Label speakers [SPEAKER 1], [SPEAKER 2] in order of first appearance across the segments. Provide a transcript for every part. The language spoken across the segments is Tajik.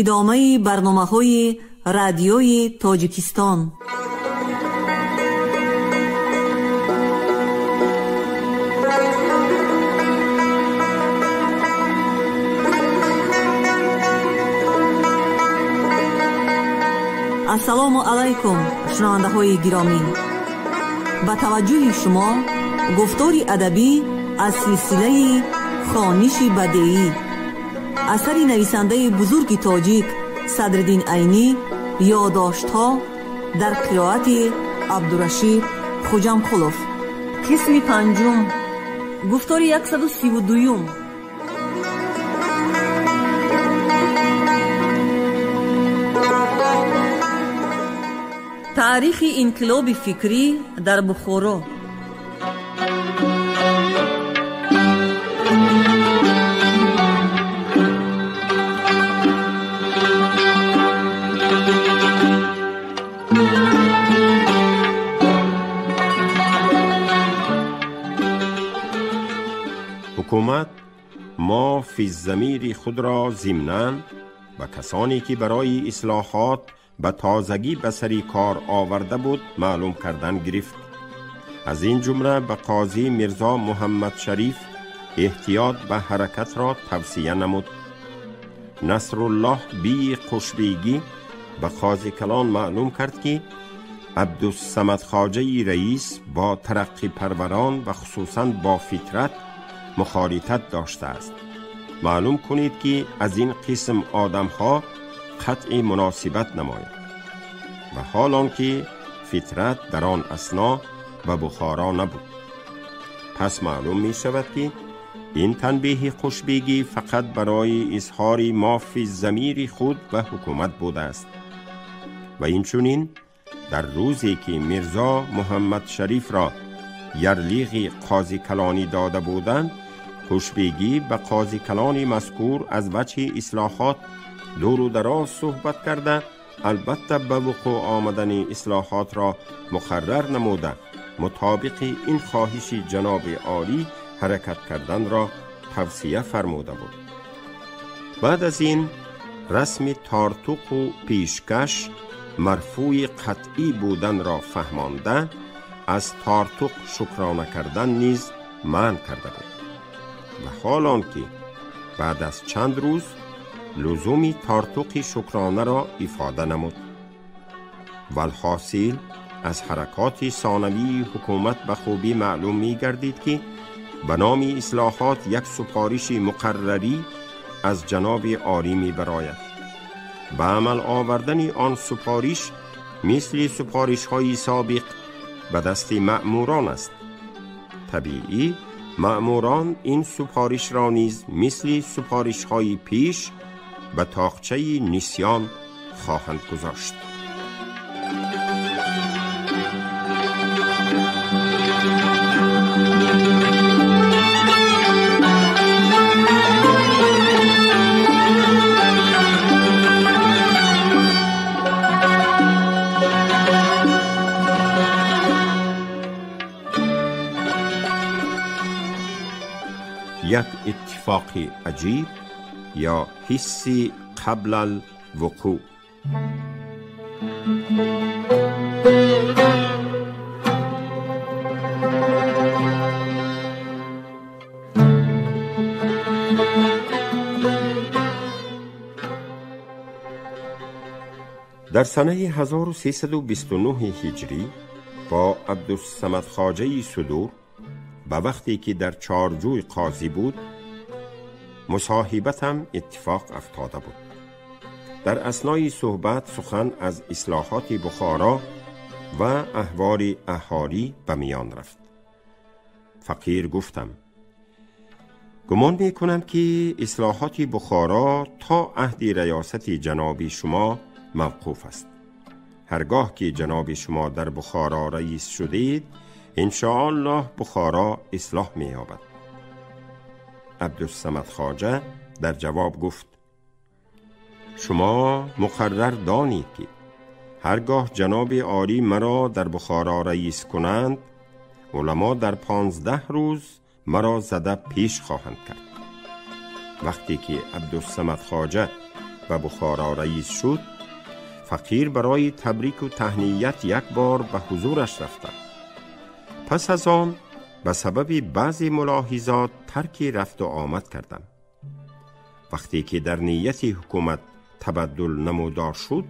[SPEAKER 1] Идомаи барномаҳои радиои Тоҷикистон. Ассалому алайкум, шунавандаҳои гиромӣ. Ба таваҷҷӯҳи шумо гуфтори адабӣ аз силсилаи хониши бадеӣ, асари нависандаи бузурги тоҷик Садриддин Айнӣ, ёдоштҳо дар қироати Абдурашид Хуҷамқулов. Қисми панҷум, гуфтори 132. Таърихи инқилоби фикрӣ дар Бухоро.
[SPEAKER 2] Ҳукумат мо фи замири худро зимнан ба касоне ки барои ислоҳот ба тозагӣ ба сари кор оварда буд маълум кардан гирифт. Аз ин ҷумла ба қозӣ Мирзо Муҳаммад Шариф эҳтиёт ба ҳаракатро тавсия намуд. Насруллоҳ бии Қушбегӣ ба қози калон маълум кард, ки Абдусамад Хоҷаи раис бо тараққипарварон ва хусусан бо Фитрат мухолитат доштааст. Маълум кунед, ки аз ин қисм одамҳо қатъи муносибат намояд. Ва ҳол он ки Фитрат дар он асно ба Бухоро набуд. Пас маълум ми шавад, ки ин танбеҳи Қушбегӣ фақат барои изҳори мофи замири худ ба ҳукумат будааст. Ва инчунин дар рӯзе ки Мирзо Муҳаммад Шарифро ярлиғи қози калонӣ дода буданд, Қушбегӣ ба қози калони мазкур аз ваҷҳи ислоҳот дуру дароз суҳбат карда, албатта ба вуқӯъ омадани ислоҳотро муқаррар намуда, мутобиқи ин хоҳиши ҷаноби олӣ ҳаракат карданро тавсия фармуда буд. Баъд аз ин расми тортуқу пешкаш марфӯи қатъӣ буданро фаҳмонда, аз тортуқ шукрона кардан низ манъ карда буд. Ва ҳол он ки баъд аз чанд рӯз лузуми тортуқи шукронаро ифода намуд. Валҳосил аз ҳаракоти сонавии ҳукумат ба хубӣ маълум мегардид, ки ба номи ислоҳот як супориши муқаррарӣ аз ҷаноби олӣ мебарояд. Ба амал овардани он супориш мисли супоришҳои собиқ ба дасти маъмурон аст. Табиӣ, маъмурон ин супоришро низ мисли супоришҳои пеш ба тоқчаи нисён хоҳанд гузошт. Як иттифоқи аҷиб ё ҳисси қабл алвуқӯъ. Дар санаи 1329 ҳиҷрӣ бо Абдусамад Хоҷаи Судур ба вақте ки дар Чорҷӯй қозӣ буд, мусоҳибатам иттифоқ афтода буд. Дар аснои суҳбат сухан аз ислоҳоти Бухоро ва аҳволи аҳолӣ ба миён рафт. Фақир гуфтам: гумон мекунам, ки ислоҳоти Бухоро то аҳди риёсати ҷаноби шумо мавқуф аст. Ҳаргоҳ ки ҷаноби шумо дар Бухоро раис шудед, иншоаллоҳ Бухоро ислоҳ меёбад. Абдусамад Хоҷа дар ҷавоб гуфт: шумо муқаррар донед, ки ҳаргоҳ ҷаноби олӣ маро дар Бухоро раис кунанд, уламо дар 15 рӯз маро зада пеш хоҳанд кард. Вақте ки Абдусамад Хоҷа به بخارا رئیس شد، فقیر برای تبریک و تهنیت یک بار به حضورش رفتم. پس از آن به سبب بعضی ملاحظات ترک رفت و آمد کردم. وقتی که در نیت حکومت تبدل نمودار شد،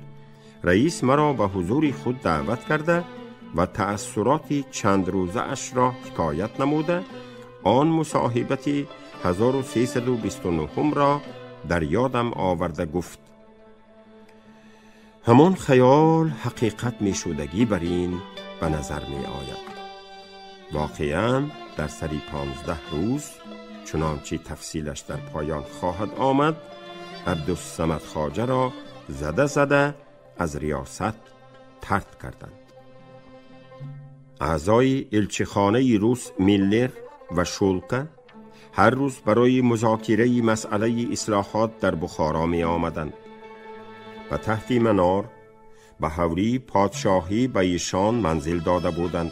[SPEAKER 2] رئیس مرا به حضور خود دعوت کرده و تأثرات چند روزه اش را حکایت نموده، آن مصاحبت 1329 را در یادم آورده گفت: همان خیال حقیقت می شدگی بر این به نظر می آید. واقعا در سری 15 روز، چنانچه تفصیلش در پایان خواهد آمد، عبدالصمد خواجه را زده زده از ریاست طرد کردند. اعضای الچیخانه روس میلر و شولکه هر روز برای مذاکره مسئله اصلاحات در بخارا می آمدند و تحت منار به حوری پادشاهی به ایشان منزل داده بودند.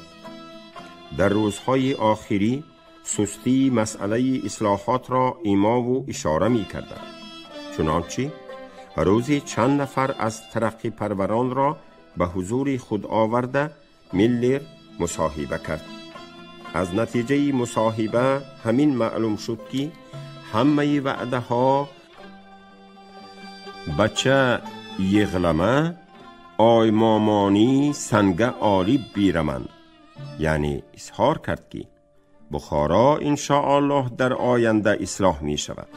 [SPEAKER 2] در روزهای آخری سستی مسئله اصلاحات را ایما و اشاره می کردند. چنانچه روزی چند نفر از ترقی پروران را به حضور خود آورده میلر مصاحبه کرد. از نتیجه مصاحبه همین معلوم شد که همه وعده ها بچه یغلمه آی مامانی سنگ آلی بیرمن، یعنی اظهار کرد که بخارا انشاءالله در آینده اصلاح می شود.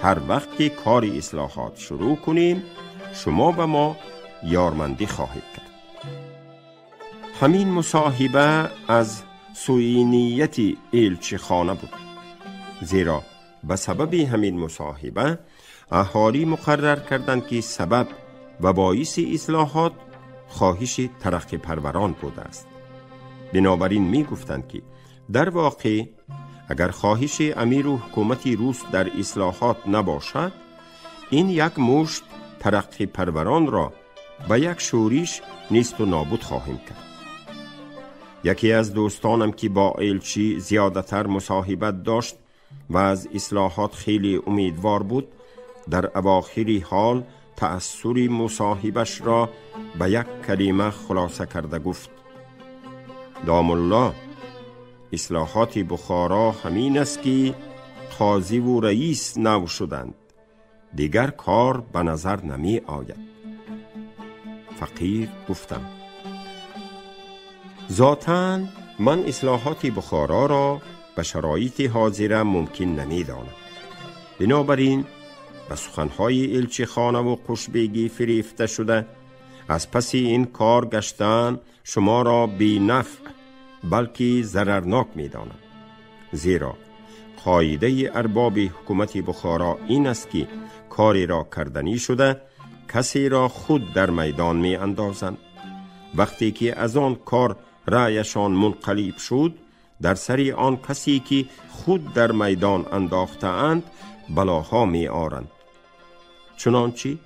[SPEAKER 2] هر وقت که کار اصلاحات شروع کنیم شما به ما یارمندی خواهید کرد. همین مصاحبه از سوی نیت ایلچی خانه بود، زیرا به سبب همین مصاحبه اهالی مقرر کردند که سبب و باعث اصلاحات خواهش ترقی پروران بوده است. بنابراین می گفتند که در واقع اگر خواهش امیر و حکومت روس در اصلاحات نباشد، این یک مشت ترقی پروران را به یک شورش نیست و نابود خواهیم کرد. یکی از دوستانم که با ایلچی زیادتر مصاحبت داشت و از اصلاحات خیلی امیدوار بود، در اواخر حال تأثیر مصاحبش را به یک کلمه خلاصه کرده گفت: دام الله، اصلاحات بخارا همین است که قاضی و رئیس نو شدند، دیگر کار به نظر نمی آید. فقیر گفتم: ذاتاً من اصلاحات بخارا را به شرایط حاضره ممکن نمی دانم. بنابراین به سخنهای الچی خانه و قشبیگی فریفته شده از پس این کار گشتن شما را بی نفع بلکه ضررناک می دانم. زیرا قاعده ارباب حکومت بخارا این است که کاری را کردنی شده کسی را خود در میدان می اندازند. وقتی که از آن کار رأیشان منقلب شد، در سر آن کسی که خود در میدان انداخته اند بلاها می آرند. چنانچه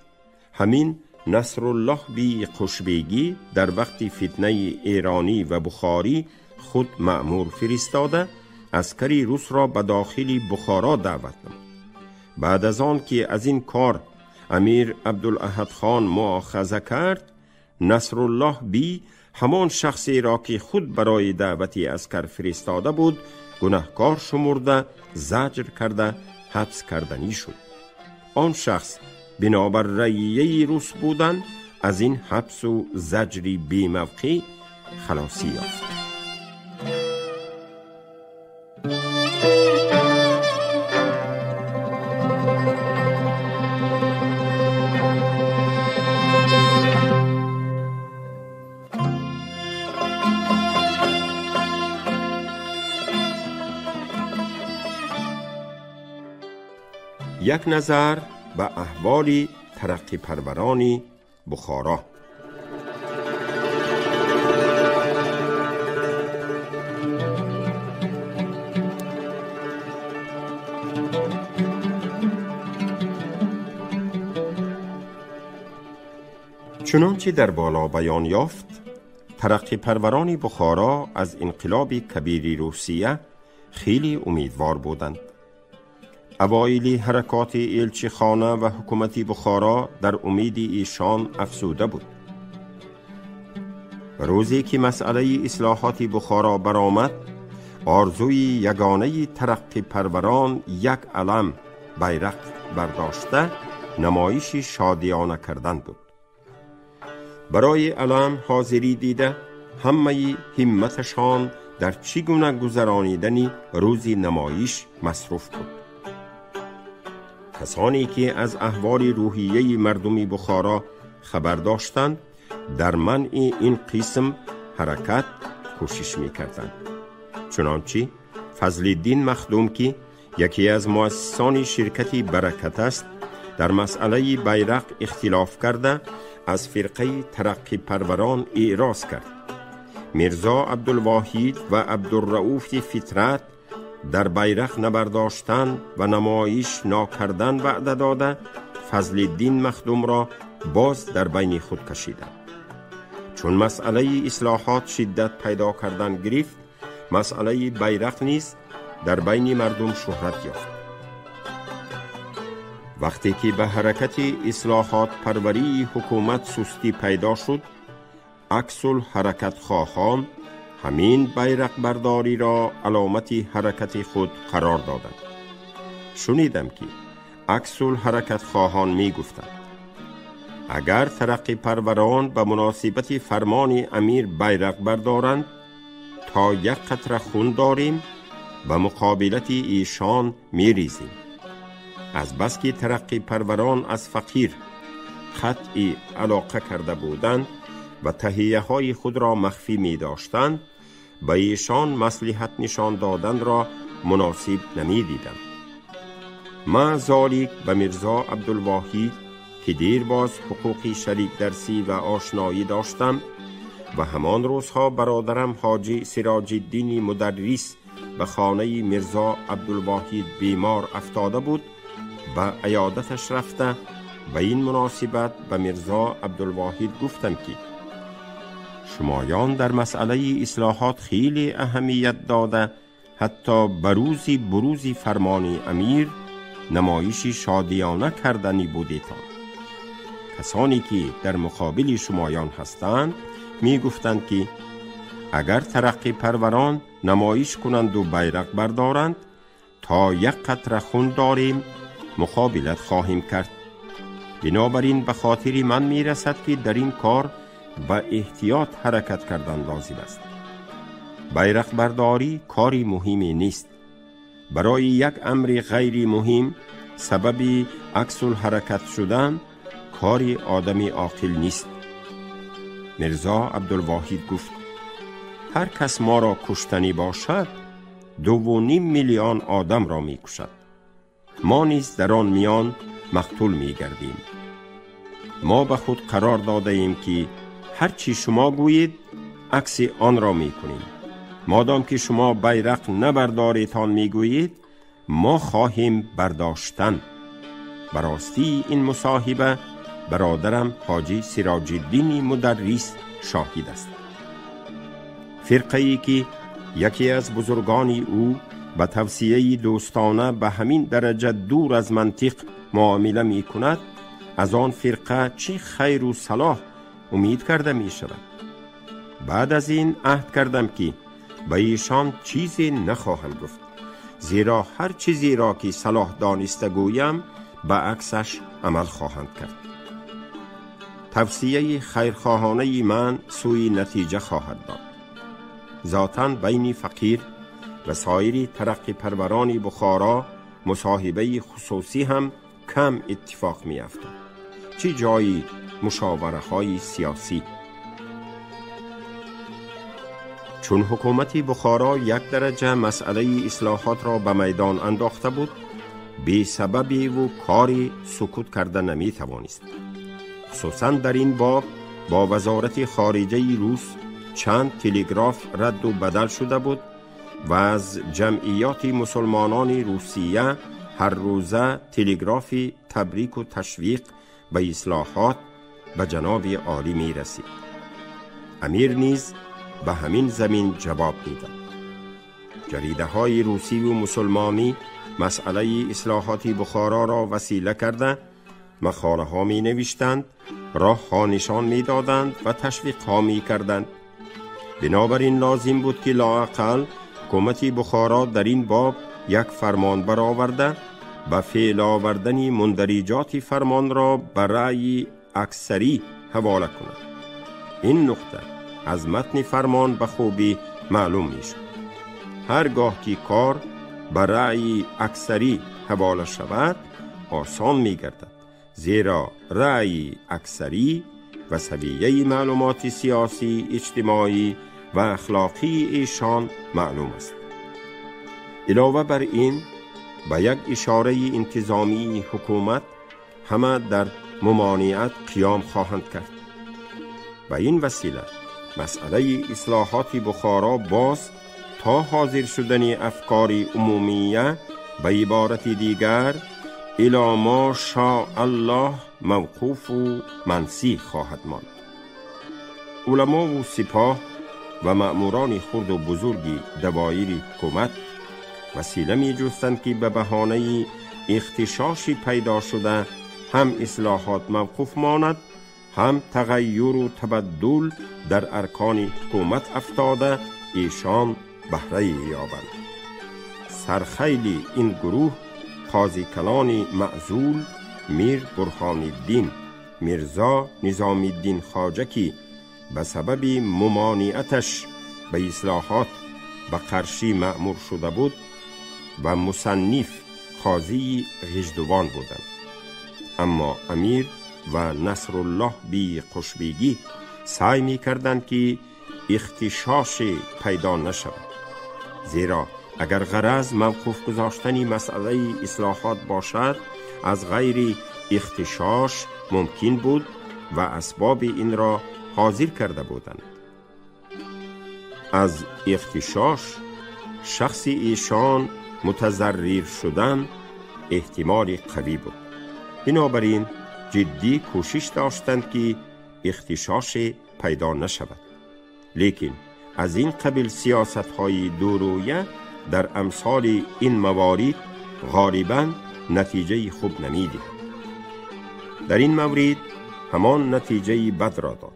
[SPEAKER 2] همین نصرالله بی قشبیگی در وقت فتنه ایرانی و بخاری خود مأمور فرستاده عسکری روس را به داخل بخارا دعوت نمود. بعد از آن که از این کار امیر عبدالاحد خان مؤاخذه کرد، نصرالله بی همان شخصی را که خود برای دعوت عسکر فرستاده بود گناهکار شمرده، زجر کرده، حبس کردنی شد. آن شخص بنابر رعیه روس بودن از این حبس و زجری بی موقع خلاصی یافت. یک نظر به احوال ترقی پروران بخارا. چنانچه در بالا بیان یافت، ترقی پروران بخارا از انقلاب کبیر روسیه خیلی امیدوار بودند. اوایل حرکات ایلچیخانه و حکومت بخارا در امید ایشان افزوده بود. روزی که مسئله اصلاحات بخارا برآمد، آرزوی یگانه ترقی پروران یک علم بیرق برداشته نمایش شادیانه کردن بود. برای علم حاضری دیده همه همتشان در چگونه گذرانیدن روزی نمایش مصروف بود. کسانی که از احوال روحیه مردمی بخارا خبر داشتند در منع این قسم حرکت کوشش می‌کردند. چنانچه فضلالدین مخدوم که یکی از مؤسسان شرکت برکت است، در مسئله بیرق اختلاف کرده از فرقه ترقی پروران اعراض کرد. میرزا عبدالواحید و عبدالرؤوف فطرت در بیرق نبرداشتن و نمایش ناکردن وعده داده فضلالدین مخدوم را باز در بین خود کشیدند. چون مسئله اصلاحات شدت پیدا کردن گرفت، مسئله بیرق نیز در بین مردم شهرت یافت. وقتی که به حرکت اصلاحات پروری حکومت سستی پیدا شد، عکس الحرکت خواهان همین بیرق برداری را علامت حرکت خود قرار دادند. شنیدم که عکس الحرکت خواهان می گفتند اگر ترقی پروران به مناسبت فرمان امیر بیرق بردارند تا یک قطره خون داریم به مقابلت ایشان می ریزیم. از بس که ترقی پروران از فقیر قطعی علاقه کرده بودند و تهیه های خود را مخفی می داشتند، به ایشان مصلحت نشان دادن را مناسب نمی دیدند. ما ذالک به میرزا عبدالواحید که دیرباز حقوق شریک درسی و آشنایی داشتم و همان روزها برادرم حاجی سراج الدین مدرس به خانه میرزا عبدالواحید بیمار افتاده بود، به عیادتش رفته به این مناسبت به میرزا عبدالواحید گفتم که شمایان در مسئله اصلاحات خیلی اهمیت داده، حتی بروزی بروزی فرمان امیر نمایش شادیانه کردنی بودیتان. کسانی که در مقابل شمایان هستند می گفتند که اگر ترقی پروران نمایش کنند و بیرق بردارند تا یک قطره خون داریم مقابلت خواهیم کرد. بنابراین به خاطر من می رسد که در این کار با احتیاط حرکت کردن لازم است. بیرق برداری کاری مهمی نیست. برای یک امر غیر مهم سبب عکس الحرکت شدن کاری آدمی عاقل نیست. میرزا عبدالواحید گفت هر کس ما را کشتنی باشد 2.5 میلیون آدم را می کشد. ما نیز در آن میان مقتول می گردیم. ما به خود قرار داده ایم که هرچی شما گویید عکس آن را می کنیم. مادام که شما بیرق نبرداریتان می گویید ما خواهیم برداشتن. براستی این مصاحبه برادرم حاجی سراج الدین مدرس شاهد است. فرقه‌ای که یکی از بزرگان او به توصیه دوستانه به همین درجه دور از منطق معامله می کند، از آن فرقه چه خیر و صلاح امید کرده می شود. بعد از این عهد کردم که به ایشان چیزی نخواهم گفت، زیرا هر چیزی را که صلاح دانسته گویم به عکسش عمل خواهند کرد. توصیه خیرخواهانه من سوی نتیجه خواهد داد. ذاتاً بین فقیر و سایر ترقی پروران بخارا مصاحبه خصوصی هم کم اتفاق می افتاد، چه جایی مشاوره های سیاسی. چون حکومت بخارا یک درجه مسئله اصلاحات را به میدان انداخته بود، بی سببی و کاری سکوت کرده نمی توانست. خصوصا در این باب با وزارت خارجه روس چند تلگراف رد و بدل شده بود و از جمعیات مسلمانان روسیه هر روزه تلگراف تبریک و تشویق به اصلاحات به جناب عالی می رسید. امیر نیز به همین زمین جواب می داد. جریده های روسی و مسلمانی مسئله اصلاحات بخارا را وسیله کرده مقاله ها می نوشتند، راه ها نشان می دادند و تشویق ها می کردند. بنابراین لازم بود که لااقل حکومت بخارا در این باب یک فرمان برآورده و فعل آوردن مندرجات فرمان را به رأی اکثری حواله کند. این نقطه از متن فرمان به خوبی معلوم می شد. هرگاه که کار به رأی اکثری حواله شود آسان می گردد، زیرا رأی اکثری و سویه معلومات سیاسی، اجتماعی و اخلاقی ایشان معلوم است. علاوه بر این، با یک اشاره انتظامی حکومت همه در ممانعت قیام خواهند کرد. به این وسیله مسئله اصلاحات بخارا باز تا حاضر شدن افکار عمومیه، به عبارت دیگر الی ما شاء الله، موقوف و منسی خواهد ماند. علما و سپاه و مأموران خرد و بزرگی دوایر حکومت وسیله می جستند که به بهانه اختشاشی پیدا شده هم اصلاحات موقوف ماند، هم تغییر و تبدل در ارکان حکومت افتاده ایشان بهره یابند. سرخیل این گروه قاضی کلان معزول میر برهان الدین میرزا نظام الدین خواجه که به سبب ممانعتش به اصلاحات به قرشی مأمور شده بود و مصنف قاضی غجدوان بودند. اما امیر و نصرالله بی قشبیگی سعی می کردند که اختشاش پیدا نشود، زیرا اگر غرض موقوف گذاشتن مسئله اصلاحات باشد از غیر اختشاش ممکن بود و اسباب این را حاضر کرده بودند. از اختشاش شخص ایشان متضرر شدن احتمال قوی بود. بنابراین جدی کوشش داشتند که اختشاش پیدا نشود. لیکن از این قبیل سیاست‌های دورویه در امثال این موارد غالباً نتیجه خوب نمی‌دهد. در این مورد همان نتیجه بد را داد،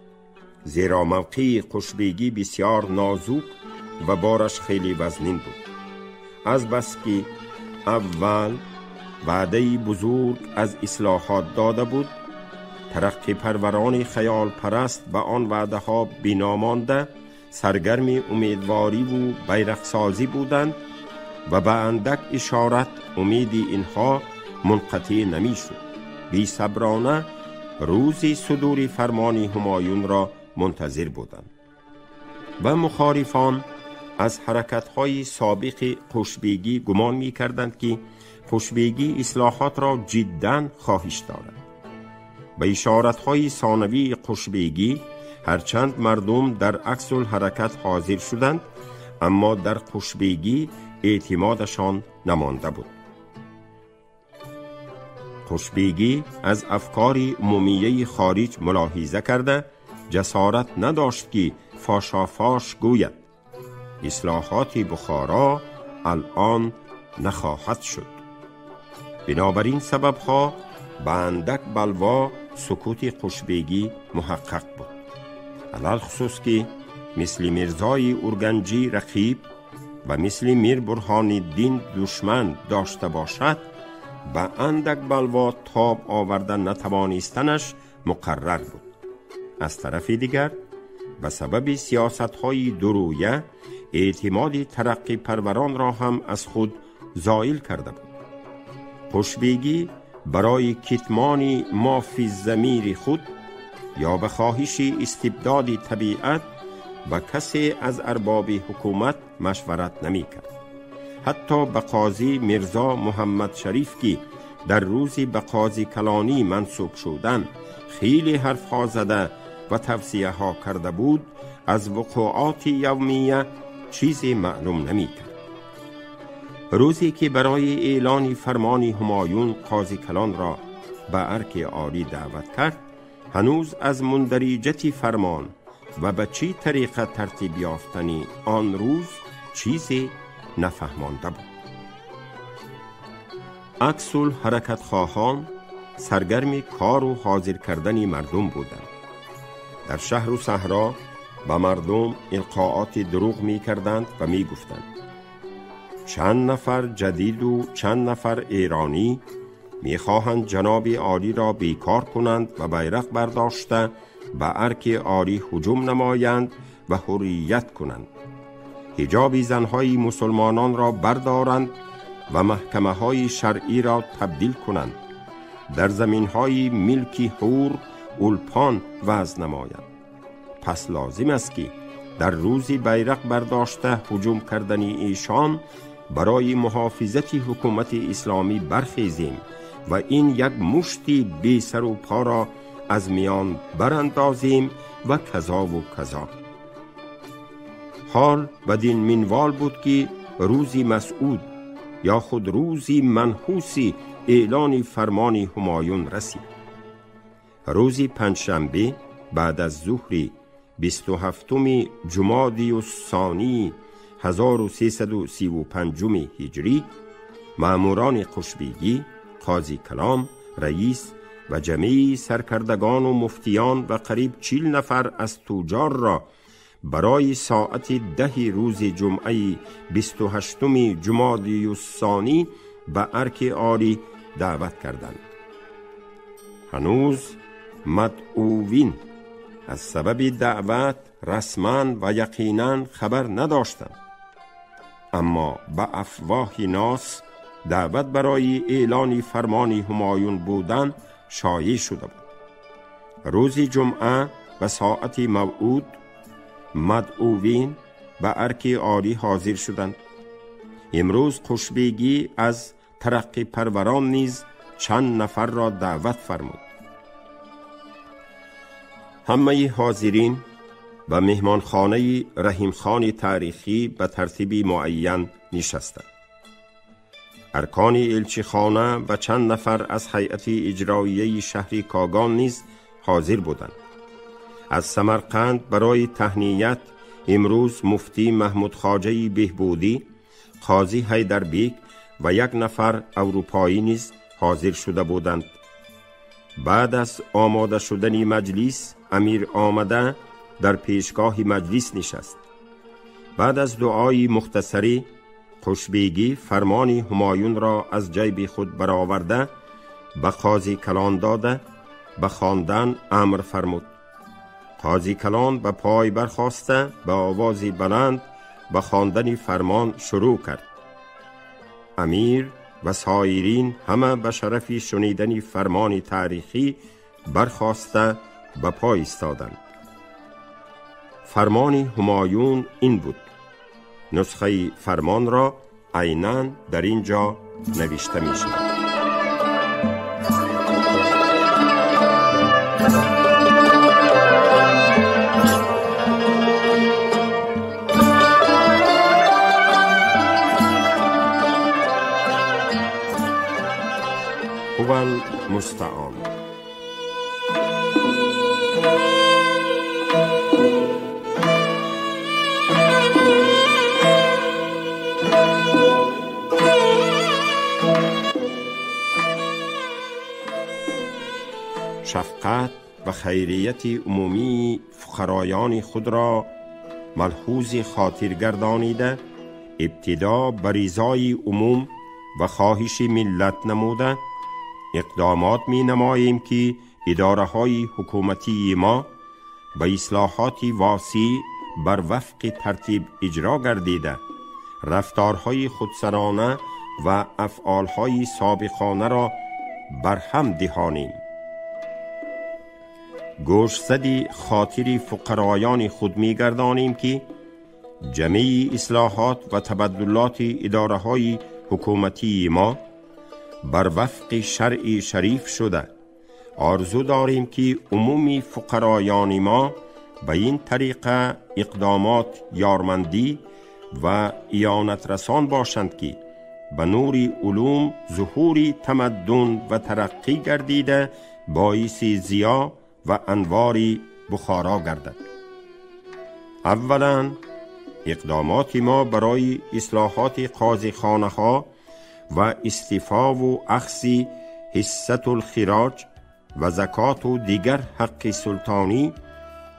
[SPEAKER 2] زیرا موقع قشبیگی بسیار نازک و بارش خیلی وزنین بود. از بس که اول وعده بزرگ از اصلاحات داده بود، ترقی پروران خیال پرست به آن وعده ها بنا مانده سرگرم امیدواری و بیرقسازی بودند و به اندک اشارت امید اینها منقطع نمی شد. بی صبرانه روز صدور فرمان همایون را منتظر بودند و مخالفان از حرکت‌های سابق قشبیگی گمان می کردند که قشبیگی اصلاحات را جداً خواهش دارد. به اشارت‌های ثانوی قشبیگی هرچند مردم در عکس الحرکت حاضر شدند، اما در قشبیگی اعتمادشان نمانده بود. قشبیگی از افکار عمومیه خارج ملاحظه کرده جسارت نداشت که فاشافاش گوید اصلاحات بخارا الان نخواهد شد. بنابراین سببها به اندک بلوا سکوت قشبیگی محقق بود، علال خصوص که مثل میرزای اورگنجی رقیب و مثل میر برهان الدین دشمن داشته باشد، به اندک بلوا تاب آوردن نتوانستنش مقرر بود. از طرف دیگر به سبب سیاست‌های درویه اعتماد ترقی پروران را هم از خود زائل کرده بود. قشبیگی برای کتمان ما فی الضمیر خود یا به خواهش استبداد طبیعت با کسی از ارباب حکومت مشورت نمی کرد. حتی به قاضی میرزا محمد شریف که در روز به قاضی کلانی منصوب شدن خیلی حرفها زده و توصیه ها کرده بود، از وقوعات یومیه چیزی معلوم نمی کرد. روزی که برای اعلان فرمان همایون قاضی کلان را به ارک عالی دعوت کرد، هنوز از مندرجت فرمان و به چی طریقه ترتیب یافتنی آن روز چیزی نفهمانده بود. Аксул ҳаракатхоҳон саргарми кору ҳозир кардани мардум буданд. Дар шаҳру саҳро ба мардум илқооти дурӯғ мекарданд ва мегуфтанд: чанд нафар ҷадиду чанд нафар эронӣ мехоҳанд ҷаноби олиро бекор кунанд ва байрақ бардошта ба арки олӣ ҳуҷум намоянд ва ҳуррият кунанд, ҳиҷоби занҳои мусулмононро бардоранд ва маҳкамаҳои шаръиро табдил кунанд, дар заминҳои милки ҳур улпон вазъ намоянд. Пас лозим аст ки дар рӯзи байрақ бардошта ҳуҷум кардани эшон барои муҳофизати ҳукумати исломӣ бархезем ва ин як мушти бесару поро аз миён барандозем ва казову казо. Ҳол бадин минвол буд ки рӯзи масъуд ё худ рӯзи манҳуси эълони фармони ҳумоюн расид. Рӯзи панҷшанбе баъд аз зуҳри 27 ҷумодию сонии 1335 ҳиҷрӣ маъмурони қушбигӣ, қози калом, раис ва ҷамеи саркардагону муфтиён ва қариб 40 нафар аз туҷорро барои соати 10 рӯзи ҷумъаи 28 ҷумодию сонӣ ба арки олӣ даъват карданд. Ҳанӯз мадъувин аз сабаби даъват расман ва яқинан хабар надоштанд, аммо ба афвоҳи нос даъват барои эълони фармони ҳумоюн будан шоеъ шуда буд. Рӯзи ҷумъа ба соати мавъуд мадъувин ба арки олӣ ҳозир шуданд. Имрӯз қушбегӣ аз тараққипарварон низ чанд нафарро даъват фармуд. Ҳамаи ҳозирин ба меҳмонхонаи раҳимхони таърихӣ ба тартиби муайян нишастанд. Аркони элчихона ва чанд нафар аз ҳайати иҷроияи шаҳри Когон низ ҳозир буданд. Аз Самарқанд барои таҳният имрӯз муфтӣ Маҳмудхоҷаи Беҳбудӣ, қози Ҳайдарбек ва як нафар аврупоӣ низ ҳозир шуда буданд. Баъд аз омода шудани маҷлис амир омада дар пешгоҳи маҷлис нишаст. Баъд аз дуои мухтасарӣ қушбегӣ фармони ҳумоюнро аз ҷайби худ бароварда ба қози калон дода ба хондан амр фармуд. Қози калон ба пой бархоста ба овози баланд ба хондани фармон шурӯъ кард. Амир ва соирин ҳама ба шарафи шунидани фармони таърихӣ бархоста ба пой истоданд. Фармони ҳумоюн ин буд. Нусхаи фармонро айнан дар ин ҷо навишта мешавад. هو المستعان. شفقت و خیریت عمومی فقرایان خود را ملحوظ خاطر گردانیده، ابتدا به رضای عموم و خواهش ملت نموده اقدامات می نماییم که اداره های حکومتی ما به اصلاحات واسع بر وفق ترتیب اجرا گردیده، رفتارهای خودسرانه و افعالهای سابقانه را برهم دهانیم. گوشزد خاطر فقرایان خود می گردانیم که جمیع اصلاحات و تبدلات اداره های حکومتی ما بر وفق شرع شریف شده، آرزو داریم که عموم فقرایان ما به این طریقه اقدامات یارمندی و اعانت رسان باشند که به نور علوم ظهور تمدن و ترقی گردیده باعث ضیا و انوار بخارا گردد. اولا اقدامات ما برای اصلاحات قاضیخانه ها و استیفا و اخذ حصة الخراج و زکات و دیگر حق سلطانی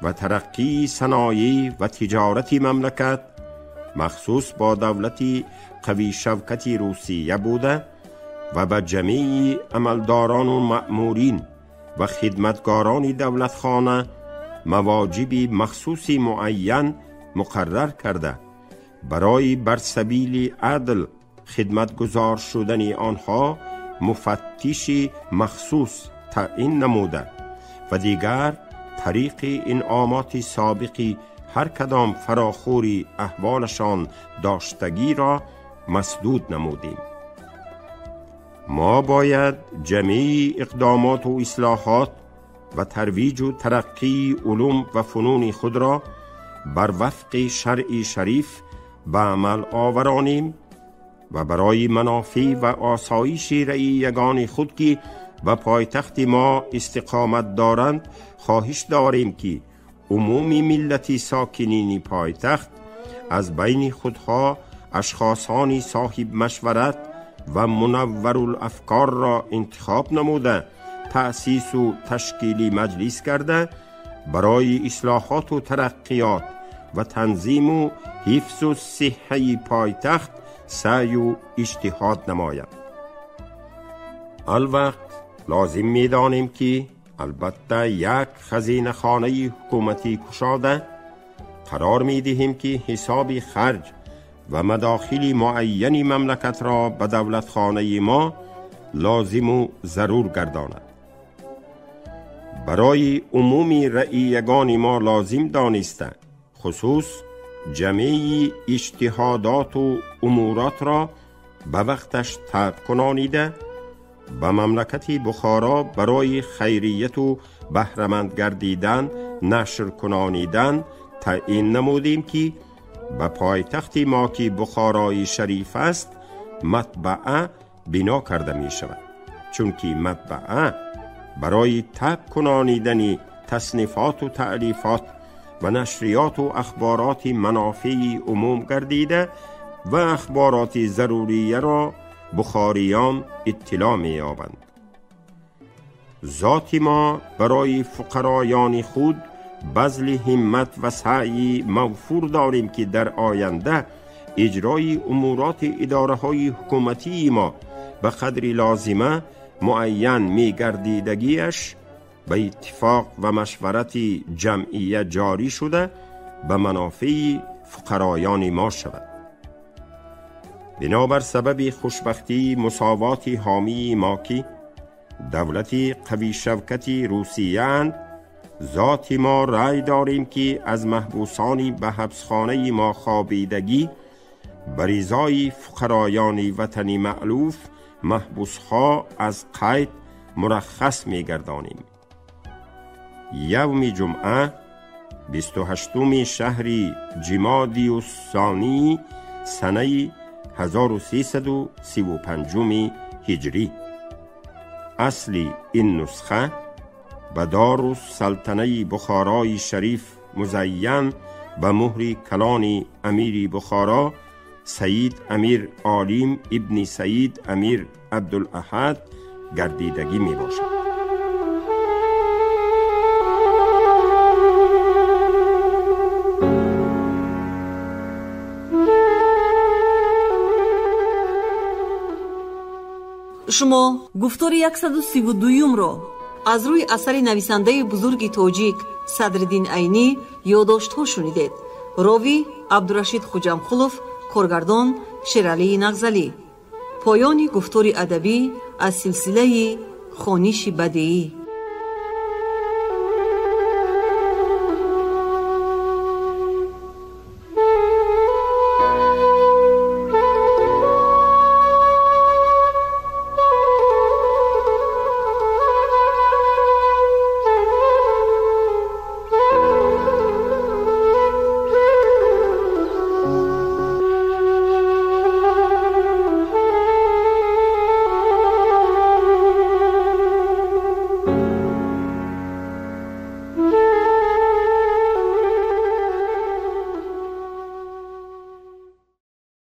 [SPEAKER 2] و ترقی صنایع و تجارت مملکت مخصوص با دولت قوی شوکت روسیه بوده و به جمیع عملداران و مأمورین و خدمتگاران دولتخانه مواجب مخصوص معین مقرر کرده برای بر سبیل عدل خدمتگزار شدن آنها مفتش مخصوص تعیین نموده و دیگر طریق انعامات سابقی هر کدام فراخوری احوالشان داشتگی را مسدود نمودیم. ما باید جمیع اقدامات و اصلاحات و ترویج و ترقی علوم و فنون خود را بر وفق شرع شریف به عمل آورانیم و برای منافع و آسایش رعیگان خود که به پایتخت ما استقامت دارند خواهش داریم که عموم ملت ساکنین پایتخت از بین خودها اشخاصانی صاحب مشورت و منور الافکار را انتخاب نموده تأسیس و تشکیل مجلس کرده برای اصلاحات و ترقیات و تنظیم و حفظ و صحه پایتخت سعی و اجتهاد نماید. الوقت لازم می دانیم که البته یک خزینه خانه حکومتی کشاده قرار می دهیم که حساب خرج و مداخل معین مملکت را به دولت خانه ما لازم و ضرور گرداند. برای عموم رعیگان ما لازم دانسته خصوص جمیع اجتهادات و امورات را به وقتش طبع کنانیده به مملکت بخارا برای خیریت و بهره‌مند گردیدن نشر کنانیدن تعیین نمودیم که به پایتخت ما که بخارای شریف است مطبعه بنا کرده می شود، چون که مطبعه برای طبع کنانیدن تصنیفات و تألیفات و نشریات و اخبارات منافع عموم گردیده و اخبارات ضروریه را بخاریان اطلاع می یابند. ذات ما برای فقرایان خود بذل همت و سعی موفور داریم که در آینده اجرای امورات اداره های حکومتی ما به قدر لازمه معین می گردیدگیش به اتفاق و مشورت جمعیه جاری شده به منافع فقرایان ما شود. بنابر سبب خوشبختی مساوات حامی ما که دولت قوی شوکت روسیه اند، ذات ما رای داریم که از محبوسانی به حبسخانه ما خوابیدگی بریزای فقرایان وطن مألوف محبوسها از قید مرخص می گردانیم. یوم جمعه 28 شهر جمادی الثانی سنه 1335 هجری. اصل این نسخه به دارالسلطنه بخارای شریف مزین به مهر کلان امیر بخارا سید امیر عالم ابن سید امیر عبدالاحد گردیدگی می باشد.
[SPEAKER 1] Шумо гуфтори 132-ро аз рӯи асари нависандаи бузурги тоҷик Садриддин Айнӣ ёддоштҳо шунидед. Ровӣ Абдурашид Хуҷамқулов, коргардон Шералии Нағзалӣ. Поёни гуфтори адабӣ аз силсилаи хониши бадеӣ.